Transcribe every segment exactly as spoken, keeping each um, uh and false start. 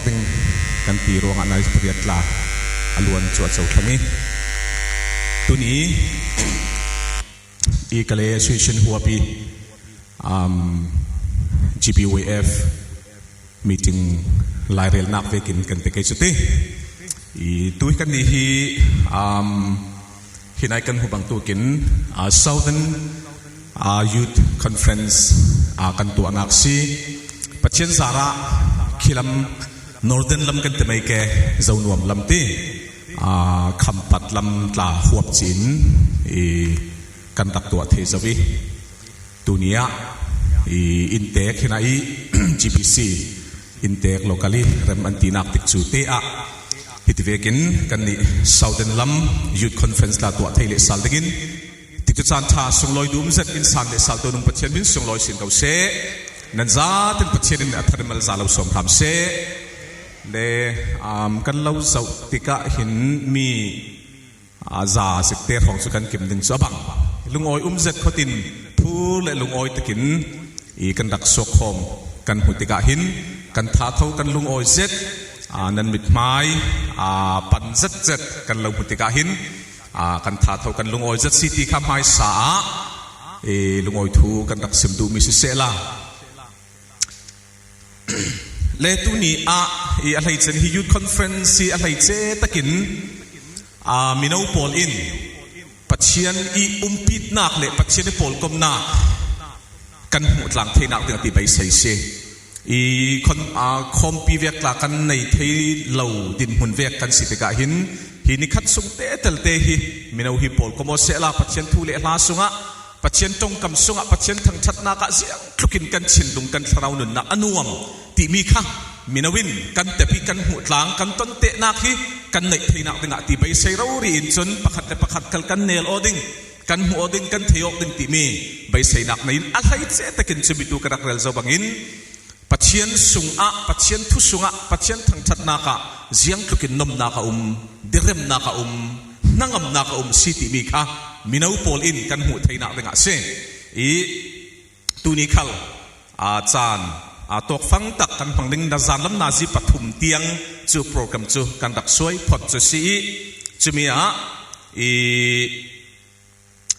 Ding kan ti ruangah nai pariat tla a luan cu a co thlang i, tuni i Kale Association huapi, um, G B Y F meeting lairelnak vekin kan ti kei cuti. I tu hi kannih hi, um, hi nai kan hmuh bangtukin, uh, Southern, uh, Youth Conference, uh, kan tuahnak si. Pathian zarah khilam Northern lam kan ti mai ke, Zonuam lam ti, uh, Khampat lam tla huap cin i kan rak tuah thei zo i, tuni ah i inntek hi nai i G B C inntek locally rem an tinak tikcu te ah hiti vekin kannih Southern lam Youth Conference tla tuah thei leh sal dingin tikcu caan ṭha sunglawi dum zet in san leh sal tu nung Pathian min sunglawi sin ko seh. Nan zatin Pathian in a tharimal za lo sawm hram seh. Le, um, kan lo zoh tikah hin mi aa, za sik te hrawng cu kan kim ding cu a bang. Lungawi um zet khuatin phur le lungawi takin i kan rak suak khawm kan hmuh tikah hin kan thatho kan lungawi zet, aa, nan mithmai, aa, pan zet zet kan lo hmuh tikah hin, aa, kan thatho kan lungawi zet si ti kha hmaisa ah i lungawi thu kan rak sim duhmi sisehla. Le tuni ah i a hleice ni hi Youth Conference i a hleice takin, aa, mino pawl in Pathian i umpitnak le Pathian i pawlkomnak kan hmuh tlang theinak ding a ti beisei si. I khon-, aa, khawmpi vek tla kan nei thei lo dinhmun vek kan si tikah hin hi nikhat sung te telte hi mino hi pawlkom aw sehla Pathian thu le hla sungah Pathian ṭongkam sungah Pathian thangṭhatnak ah ziangtlukin kan thinlung kan thlarau nunnak a nuam timi kha mino in kan tep i kan hmuh tlang kan tontehnak hi kan neih theinak dingah ti beisei rori in cun pakhat le pakhat khal kan nel aw ding, kan hmuh aw ding, kan thei aw ding timi beiseinak nei in a hleice takin cumi tu ka rak rel zo bangin Pathian sungah, Pathian thu sungah, Pathian thangṭhatnak ah ziangtlukin nomnak a um, diremnak a um, hnangamnak a um si timi kha mino pawl in kan hmuh theinak dingah si. I tuni khal, aa, caan, aa, tawkfang tak kan hmang ding na zanlam nazi pathum tiang cu program cu kan rak suai phot cu si i, cumi ah i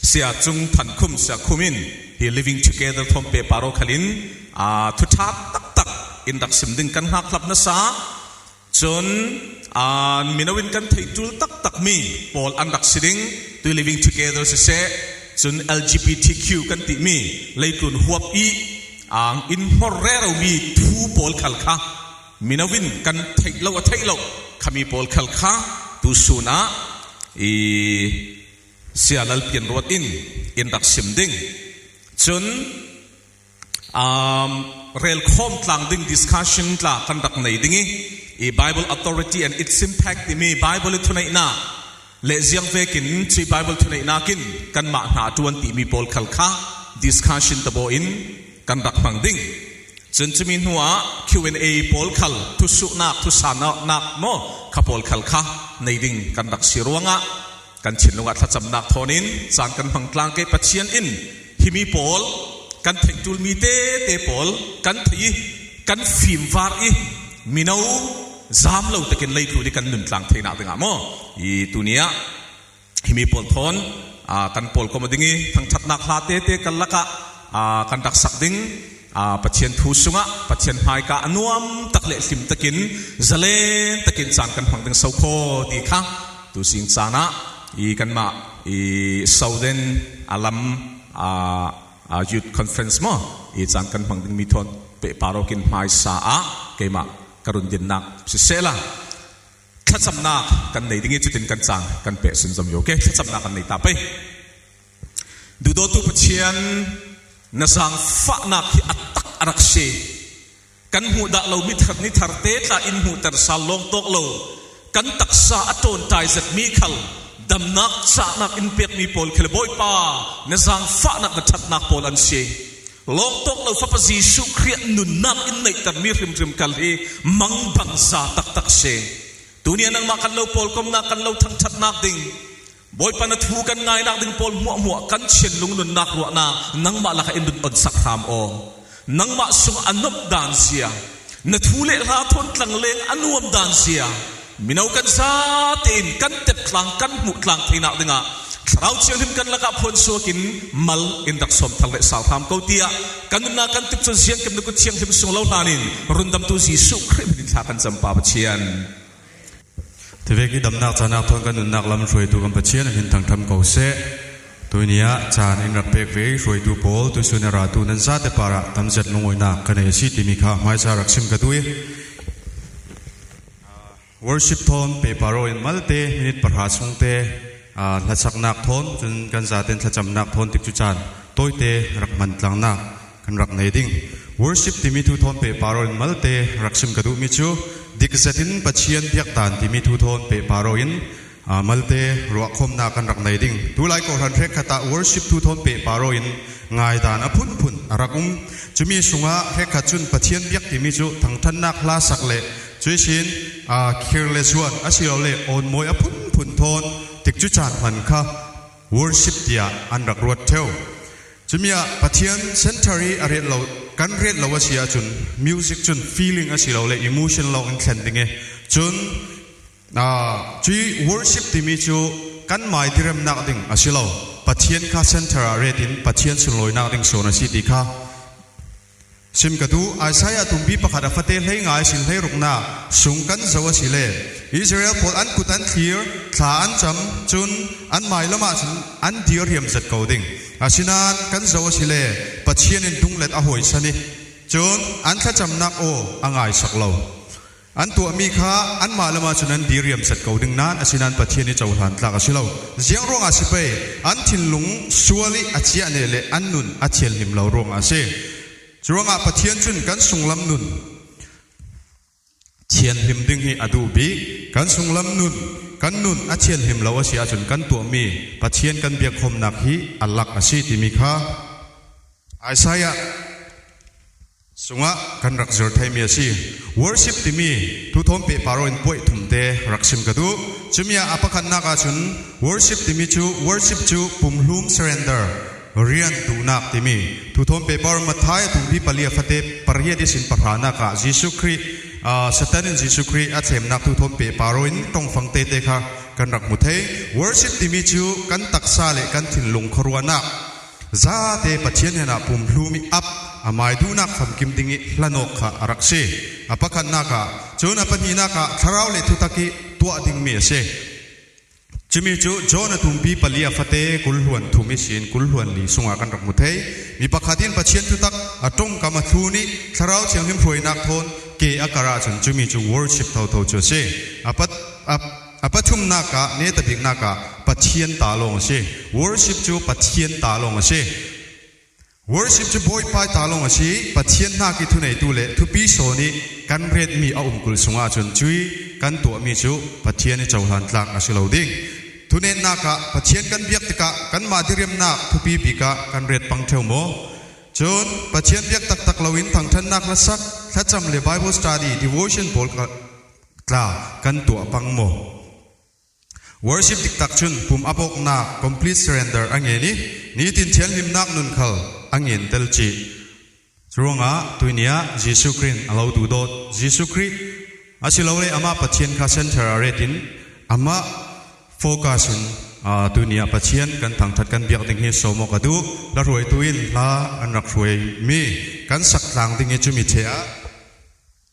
Sia Cung Than Khum, Sia Khum in hi Living Together thawn pehpar aw khalin, aa, thuṭha taktak in rak sim ding kan hngakhlap nasa. Cun, aa, mino in kan theih ṭul taktakmi pawl an rak si ding, tu Living Together siseh, cun L G B T Q kan timi leitlun huap i, aa, in hmor reromi thu pawl khal kha mino in kan theih lo a theih lo khami pawl khal kha tu sun ah i Sia Lal Pian Ruat in in rak sim ding. Cun, um, relkhawm tlang ding discussion tla kan rak nei ding i, i Bible Authority and Its Impact timi Bible i thuneihnak le ziang vekin cui Bible thuneihnak in kanmah hna a ṭuan timi pawl khal kha discussion tabaw in kan rak hmang ding. Cun cumi hnuah Q and A pawl khal thusuhnak, thusannak maw kha pawl khal kha nei ding kan rak si ruangah kan thinlung ah thlacamnak thawn in caan kan hmang tlang ke Pathian in himi pawl kan theih ṭulmi tete pawl kan theih i kan fimvar i mino zam lo takin leitlun i kan nun tlang theinak dingah maw i tuni ah himi pawl thawn, aa, kan pawlkom aw ding i thangṭhatnak hla tete kan lakah, aa, kan rak sak ding, aa, Pathian thu sungah Pathian hmaika a nuam tak le hlim takin zalen takin caan kan hmang ding so khaw ti kha tu sing caan ah i kanmah i Southern a lam, aa, aa, Youth Conference maw i caan kan hmang dingmi thawn pehpar awkin hmaisa ah keimah ka run dinnak sisehla thlacamnak kan nei ding i cutin kan caan kan peh sunzom i okay, thlacamnak kan nei ta pei. Duhdawtu Pathian, na zaangfahnak hi a tak a rak si. Kan hmuh dah lo mi thar ni thar te tla in hmuhter sal lawng tawk lo kan taksa a ṭawnṭai zetmi khal damnak cahnak in pekmi pawl khal Bawipa, na zaangfahnak na ṭhatnak pawl an si. Lawng tawk lo Fapa Jesuh Khrih nunnak in neihtermi hrimhrim khal hi mangbangza taktak si. Tuni a nangmah kan lo pawlkomnak, kan lo thangṭhatnak ding, Bawipa na thu kan ngainak ding pawl hmuahhmuah kan thinlung nunnak ruahnak nangmah lakah in run onsak hram aw. Nangmah sung a nop dan zia, Na thu le hla thawn tlang leng a nuam dan zia mino kan zate in kan tep tlang, kan hmuh tlang theinak dingah Thlarau Thianghlim kan lakah phuansuak in mal in rak sawm thar le sal hram ko, tiah kan nunnak kan tikcu ziangkim na kut thianghlim sung lo hlan in rundamtu Jesuh Khrih hmin in thla kan campa Pathian. Tivek i damnak canak thawn kan nunnak lam hruaitu kan Pathian a hmin thangṭhat ko seh. Tuini ah caan in rak pek ve hruaitu pawl tuisun a ratu nan zate parah tamzet lungawinak ka nei a si timi kha hmaisa rak sim ka duh i, worship thawn pehpar aw in malte minit pahra sungte, aa, hlasaknak thawn, cun kan zaten thlacamnak thawn tikcu caan tawite rak hman tlangnak kan rak nei ding. Worship timi thu thawn pehpar aw in malte rak sim ka duhmi cu dik zetin Pathian biakdan timi thu thawn pehpar aw in, aa, malte ruahkhawmnak kan rak nei ding. Tulai kawhhran hrekkhat ah worship thu thawn pehpar aw in ngaidan a phunphun a rak um. Cumi sungah hrekkhat cun Pathian biak timi cu thangṭhatnak hlasak le cuihsin, aa, khir le zuan asilole awnmawi a phunphun thawn tikcu caan hman kha worship tiah an rak ruat ṭheu. Cumi ah Pathian center i a ret lo, kan ret lo a si ahcun music cun feeling asilole emotion lawng in thlen ding i cun, aa, cui worship timi cu kanmai diremnak ding a si lo. Pathian kha center ah ret in Pathian sunlawinak ding sawn a si ti kha sim ka duh. Isaiah tumpi pakhat a fate hleinga ihsin hleiruknak sung kan zoh asile Israel pawl an kut an thlir, thla an cam, cun an mailam ahcun an dir hriam zet ko ding. Asinain kan zoh asile Pathian in dunglet a hawisan i cun an thlacamnak aw a ngaisak lo. An tuahmi kha anmah lam ahcun an dir hriam zet ko ding nain, asinain Pathian i cohlan tlak a si lo. Ziang ruangah a si pei? An thinlung sual i a ciah neh le an nun a thianhlim lo ruangah a si. Curuangah Pathian cun kan sunglam nun thianhlim ding hi a duh bik. Kan sunglam nun, kan nun a thianhlim lo a si ahcun kan tuahmi Pathian kan biakkhawmnak hi a lak a si timi kha Isaiah sungah kan rak zir theimi a si. Worship timi thu thawn pehpar aw in puai thumte rak sim ka duh. Cumi ah a pakhatnak ahcun worship timi cu, worship cu pumhlum, surrender, rian duhnak timi. Thu thawn pehpar aw in Matthai a tumpi pali a fate pariat ihsin pahranak ah Jesuh Khrih, aa, Satan in Jesuh Khrih a thlemnak thu thawn pehpar aw in ṭongfang tete kha kan rak hmu thei. Worship timi cu kan taksa le kan thinlung khuaruahnak zate Pathian hnenah pumhlum i ap, amai duhnak famkim ding i hlanawk kha a rak si. A pakhatnak ah, cun a pahnihnak ah thlarau le thutak i tuah dingmi a si. Cumi cu John a tumpi pali a fate kul hluan thum ihsin kul hluan li sungah kan rak hmu thei. Mi pakhat in Pathian thutak a ṭongkam a thlun i thlarau thianghlim hruainak thawn ke a karh ahcun cumi cu worship thotho cu a si. A pat, a A pathumnak ah, netabiknak ah Pathian ta lawng a si. Worship cu Pathian ta lawng a si. Worship cu Bawipa ta lawng a si. Pathian hnak i thuneitu le thupi sawn i kan retmi a umkulh sungah cun cui kan tuahmi cu Pathian i cohlan tlak a si lo ding. Thunetnak ah Pathian kan biak tikah kanmah diriamnak thupi bik ah kan ret pang ṭheu maw? Cun Pathian biak taktak loin thangṭhatnak hlasak, thlacam le Bible study, devotion pawl kha tla kan tuah pang maw? Worship diktak cun pum ap awknak, complete surrender, a ngen i nitin thianhlimnak nun khal a ngen tel cih. Curuangah tuini ah Jesuh Khrih in a lo duhdawt, Jesuh Khrih asilole amah Pathian kha center ah retin amah focus in, aa, tuini ah Pathian kan thangṭhat kan biak ding hi sawm awk a duh. Hla hruaitu in hla an rak hruaimi kan sak tlang ding i cumi che ah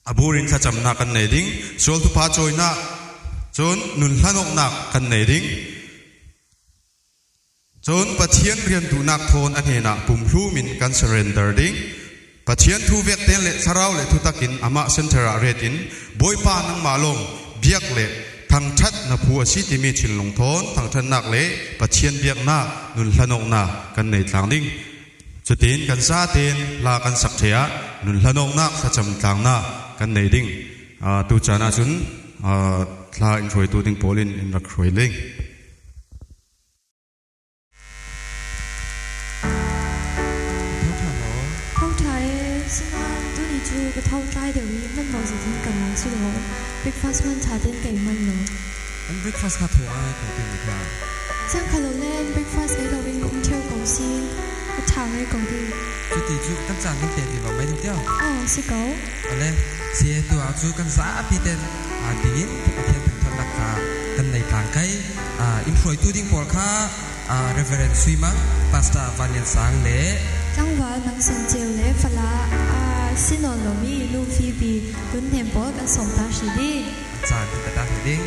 a bur in thlacamnak kan nei ding, sual thupha cawinak, cun nun hlanawknak kan nei ding. Cun Pathian rian duhnak thawn a hnenah pumhlum in kan surrender ding. Pathian thu vek ten le thlarau le thutak in amah center ah ret in Bawipa nangmah lawng biak le thangṭhat na phu a si timi thinlung thawn thangṭhatnak le Pathian biaknak nun hlanawknak kan nei tlang ding. Cutin kan zaten hla kan sak ṭheh ah nun hlanawknak thlacam tlangnak kan nei ding. Aa, tu caan ahcun, aa, hla in hruaitu ding pawl in in rak hruai ling. Tho ṭha e, sinain tuni cu ka tho tlai deuh i hmanhmawh zetin ka lung si lo. Breakfast hman ṭha tein kei hman lo. An breakfast kha thawng a ko timi kha. Siangkhallo le an breakfast ei loin um ṭheu ko si. Ngai ko ding. Cuti cu kan caan kan teh ti va mai ding tiah. Oh, si ko. Ale, si tu a cu kan zapi ten a dingin Pathian thangṭhatnak kha kan nei tlang kai. A, in hruaitu ding pawl kha, a, Reverend Sui Mang, Pastor Van Lian Sang le Tlangval Mang San Ceu le fala, a, si nawn lomi Nu Phoebe Lun Hnem pawl kan sawm ta hri ding. An caan kan ka ta hri ding.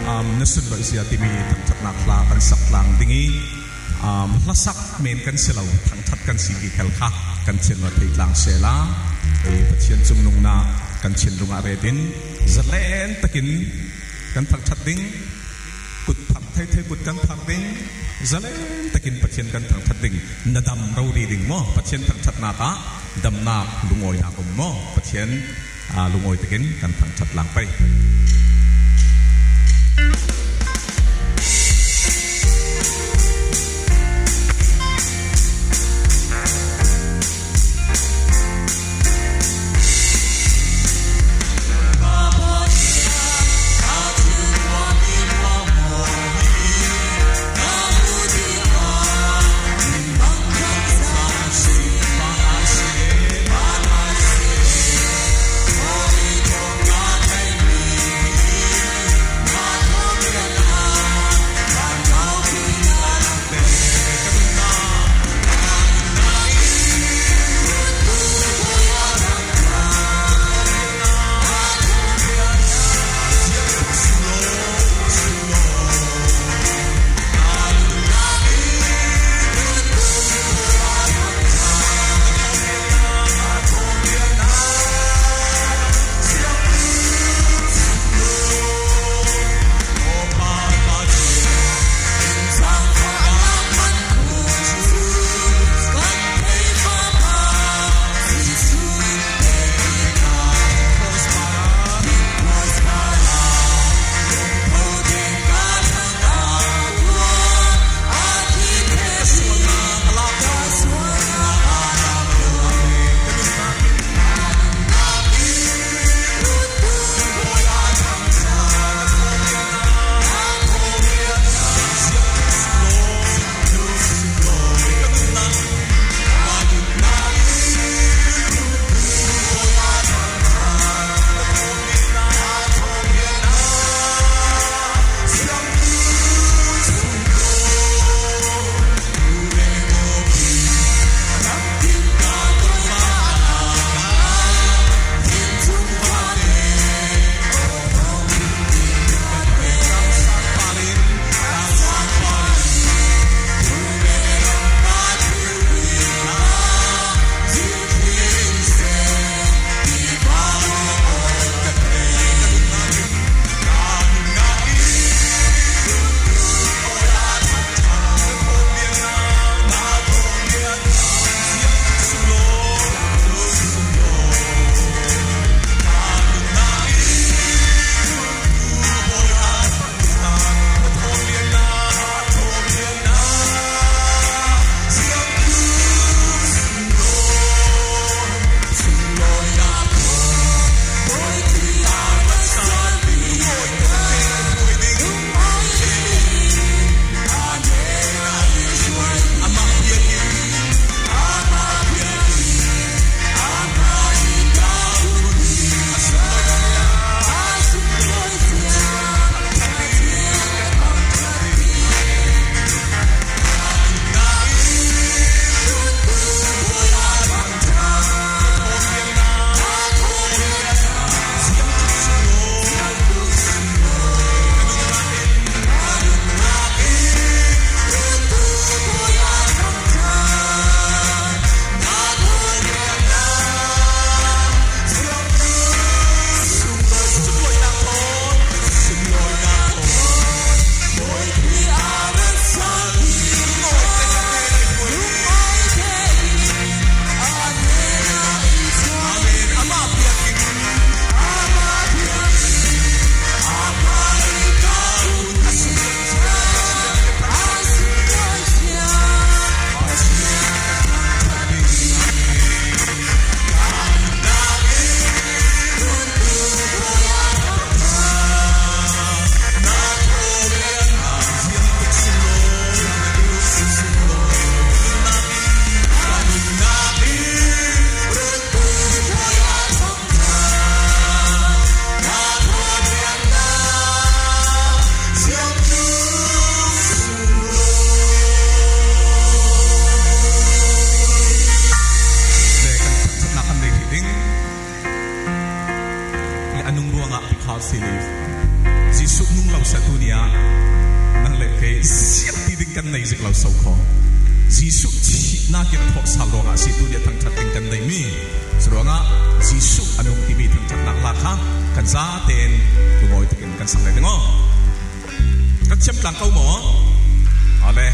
Um, na sunloih zia timi thangṭhatnak hla kan sak tlang ding i, um, hlasak men kan si lo, thangṭhat kan si ti khel kha kan thinlung thei tlang sehla, ei Pathian cungnungnak kan thinlung ah ret in zalen takin kan thangṭhat ding, kut phar thei thei kut kan phar ding, zalen takin Pathian kan thangṭhat ding, na dam rori ding maw? Pathian thangṭhatnak ah damnak, lungawinak um maw? Pathian, aa, lungawi takin kan thangṭhat lang pei. A nung ruangah pikhal si li. Jesuh nung lo sa tu nia nang le kei ziang ti ding kan nei zik lo so kho. Jesuh thihna kir thawh sal ruangah si tu nia thangthat ding kan nei mi. Sa ruangah Jesuh a nung ti mi thangthatnak hla kha kan zaten tu bawi takin kan sang lai ding aw. Kan thiam tlang ko maw? Ale.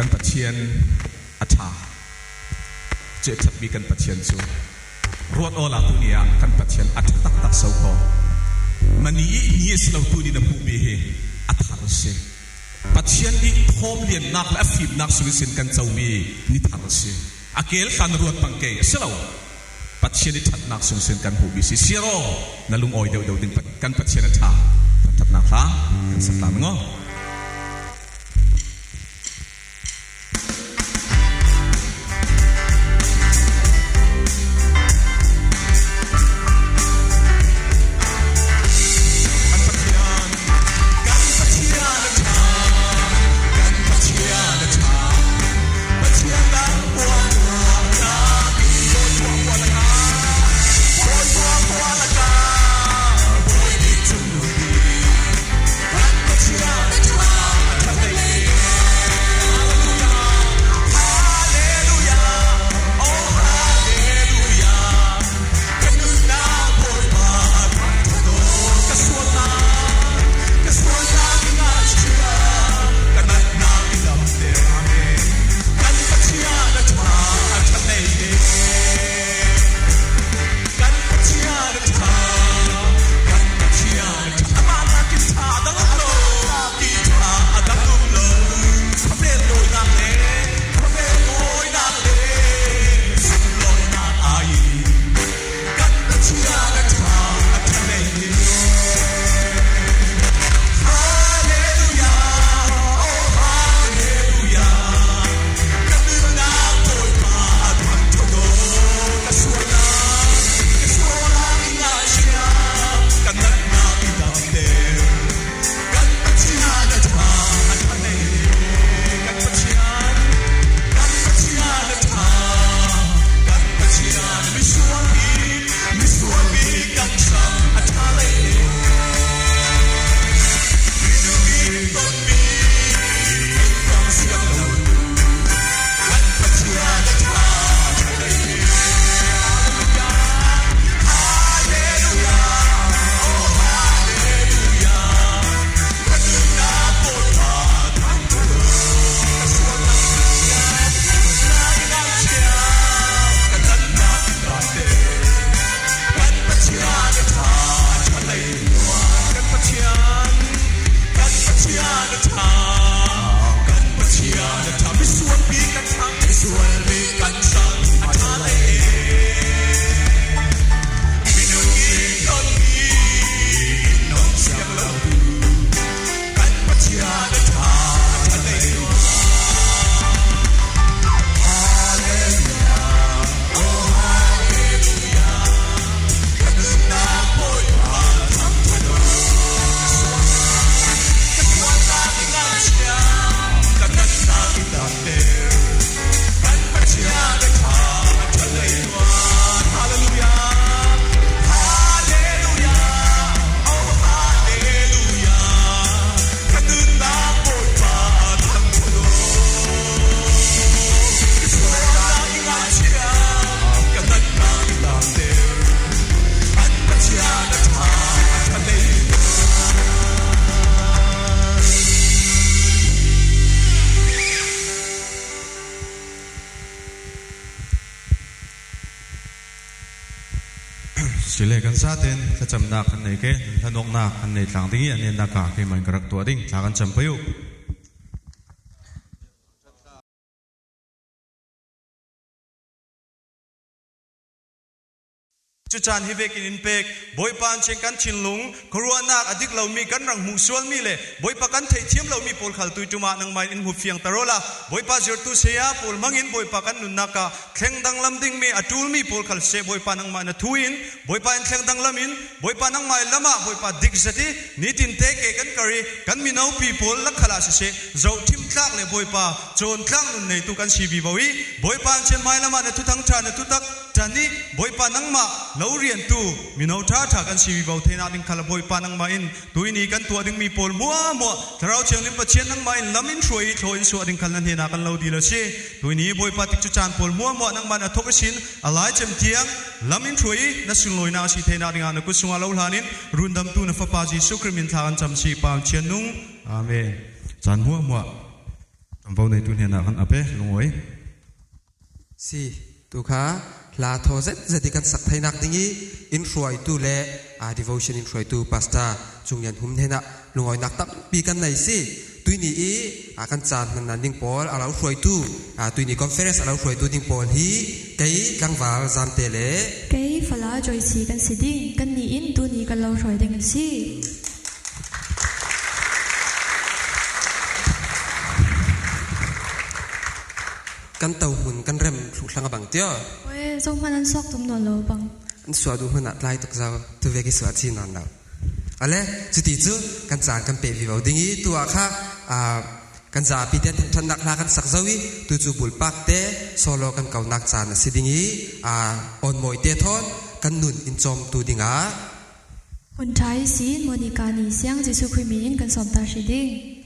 Kan Pathian a ṭha. Cuih a ṭhatmi kan Pathian cu ruat awla tuni ah kan Pathian a ṭha taktak so kho. Mani i ni a si lo tuni na hmuhmi hi a thar a si. Pathian i thawm liannak le a fimnak sung ihsin kan comi ni thar a si. A keel tla na ruat pang kei a si lo. Pathian i ṭhatnak sung ihsin kan hmuhmi si. Siar aw, na lungawi deuhdeuh ding Pat-, kan Pathian a ṭha. Kan ṭhatnak hla kan sak ta maw? Sile kan sa ten thlacamnak kan nei ke, hlanawknak kan nei tlang ding i a nennak ah keimah in ka rak tuah ding, thla kan cam pei uh. Cucaan hi vekin in pek, Bawipa an ceng kan thinlung, khuaruahnak a dik lomi kan rak hmuh sualmi le Bawipa kan theihthiam lomi pawl khal tuiṭum ah nangmah in in hmuh fiangter awla, Bawipa zirtu saya pawl hmangin Bawipa kan nunnak ah thleng danglam dingmi a ṭulmi pawl khal siseh, Bawipa nangmah na thu in, Bawipa in thleng danglam in, Bawipa nangmah i lamah Bawipa dik zet i nitin te ke kan kar i kan minopi pawl lak khalah siseh, zohṭhim tlak le Bawipa cawn tlak nun neitu kan si vivo i, Bawipa an cen hmai lamah na thuthang ṭha na thutak ṭan i, Bawipa nangmah lo riantu mino ṭha ṭha kan si vivo theinak ding khal Bawipa nangmah in tuini kan tuah dingmi pawl hmuahhmuah Thlarau Thianghlim Pathian nangmah in lam in hruai i thlaw in suah ding khal na hnenah kan lo dil a si. Tuini Bawipa tikcu caan pawl hmuahhmuah nangmah na thawk ihsin a lai cem tiang lam in hruai i na sunlawinak a si theinak dingah na kut sungah lo hlan in rundamtu na Fapa Jesuh Khrih min thla kan cam si Pa Thian Nung. Amen. Caan hmuahhmuah. An vo neitu hnenah khan a pe lungawi. Si, tu kha hla thaw zet zet i kan sak theinak ding i, in hruaitu le, a, devotion in hruaitu Pastor Cung Lian Hum hnenah lungawinak tampi kan nei si. Tuini i, a, kan caan hmanna ding pawl a lo hruaitu, a, tuini conference a lo hruaitu ding pawl hi kei tlangval Zamte le kei fala Joyce kan si ding, kannih in tuni kan lo hruai ding a si. Kan to hmun kan rem thluh thlang a bang tio. Oi, zo hman an suak tum nawn lo bang. An suah duh hmanah tlai tuk zo, tu vek i suah chin nawn lo. Ale, cuti cu kan caan kan peh vivo ding i, tu ah kha, aa, kan zapi te thangṭhatnak hla kan sak zo i, tu cu bulpak te solo kan konak caan a si ding i, aa, awnmawi te thawn kan nun in cawmtu dingah hun ṭha ihsin Monica ni siang Jesuh Khrih min in kan sawm ta hrih ding.